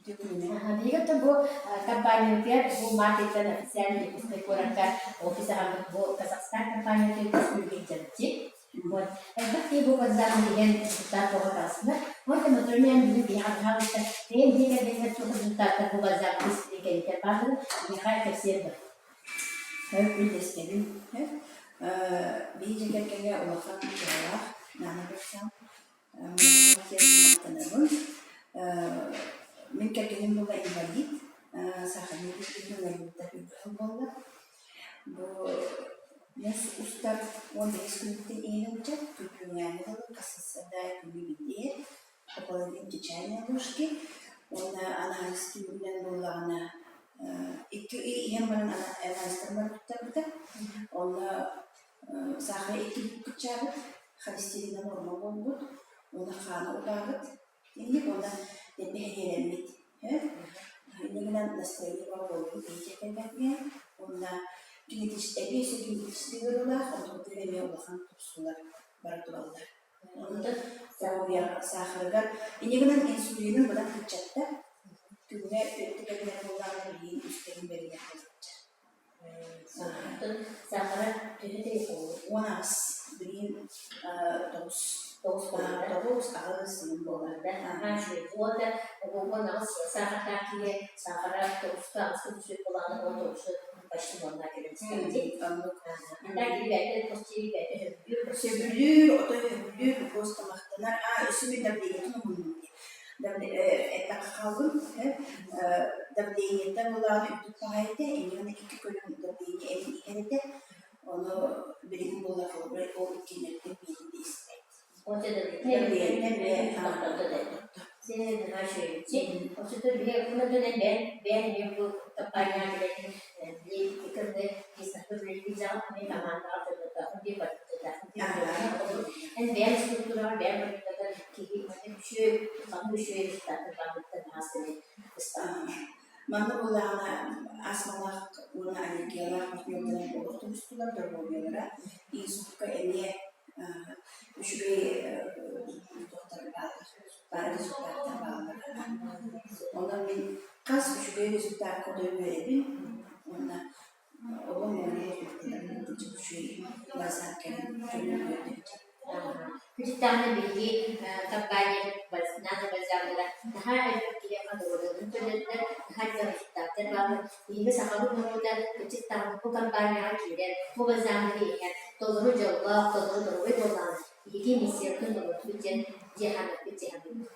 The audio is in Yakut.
Биһиги оттон бу компаниябытыгар бу маркеттан официальный Якутскай куоракка офис аҕалбыт бу Казахстан компаниятыгар көстүүргэ дьарыктыыр. Вот. Элбэх киһи бу базарым иһэн результат тоҕо таҕыстылар. Онтон моторунан бүгүн биһиэхэ быһаалыста бэйэм дьиэ кэргэҥҥэр туох результаттар бу базар кэлитэр баалларын биһиэхэ кэпсиэр дуо? Үллэстэбин. Биһи дьиэ кэргэҥҥэ улахан дьыалаах Наана көрсөн Махтанабын. Мин кэргэним буола инвалид, сахалыы инвалидтар үрдүк буолла. Бу муус устар 15 күнүттэн иһэн ылдьар, күнүҥээҥи дылы хас да күнү билдиэр, около чайной ложки уонна анаалыс түмүгүнэн буоллаҕына икки ый иһэн баран анаалыстарын баран туттарбыта. Онно Саахары икки бүк кыччаабыт, холестерина норма буолбут, уонна хаана утаабыт. Инник уонна дэбдэһэниэлэммит. Инньэ гынан настроение бөҕө буолбут биһиги кэлбэтигэр уонна эбии өссө генетическэй ыарыылаах, онтубутугар эмиэ улахан тупсуулар бара тураллар. Онтон саахарыгар инньэ гынан инсулинын быдан кыччатта. Күҥҥэ өттө кэлинэр буоллаҕына билигин үстэрин бэринэр буолбуттар. Оттон саахара төһө 18 билигин 9 9 буолар 9 аҕыс сылын буолар да аһаа үчүгэй уонна 18 саахардаах киһи саахара тоҕуска аҕыска түсүөх буолаҕына уон тоҕуска почти уонна кэлэн истэҕин Оннук. А так ребята почти ребята сөбүлүүр Сөбүлүүр, отой сөбүлүүр, просто махтанар. Аа, өссө мин давлениетын умуннум дии. Эттэххэ хааллым, давлениета буолаҕына үрдүк баҕайы этэ, инньэ икки көрүҥ давление эбин иһэр этэ. Ону билигин буоллар холобура ол иккиэннэриттэн биирин да испэт. Давление эмиэ Манна буоллаҕына астмалаах уонна аллергиялаах партнердарым олох тубустулар, доруобуйалара инсультка эмиэ үчүгэй туохтар бааллар, баар результаттар бааллар. Онон мин хас үчүгэй результакка да үөрэбин уонна оҕом үчүгэй базар кэлэн дьону үөрдэбит. Күтүттэҕинэ биһиги компаниябыт нано бальзамнара наһаа элбэх киһиэхэ доҕордоһон көннөрдө, наһаа элбэх результаттар бааллар. Биһиги сахабыт норуота кырдьык даҕаны бу компанияҕа киирэн, бу бальзамнары иһэн, толору дьоллоох, толору доруобай буоллаҕына, биһиги миссиябытын толордубут диэн дьиэ хааммыппыт дии саныыбын.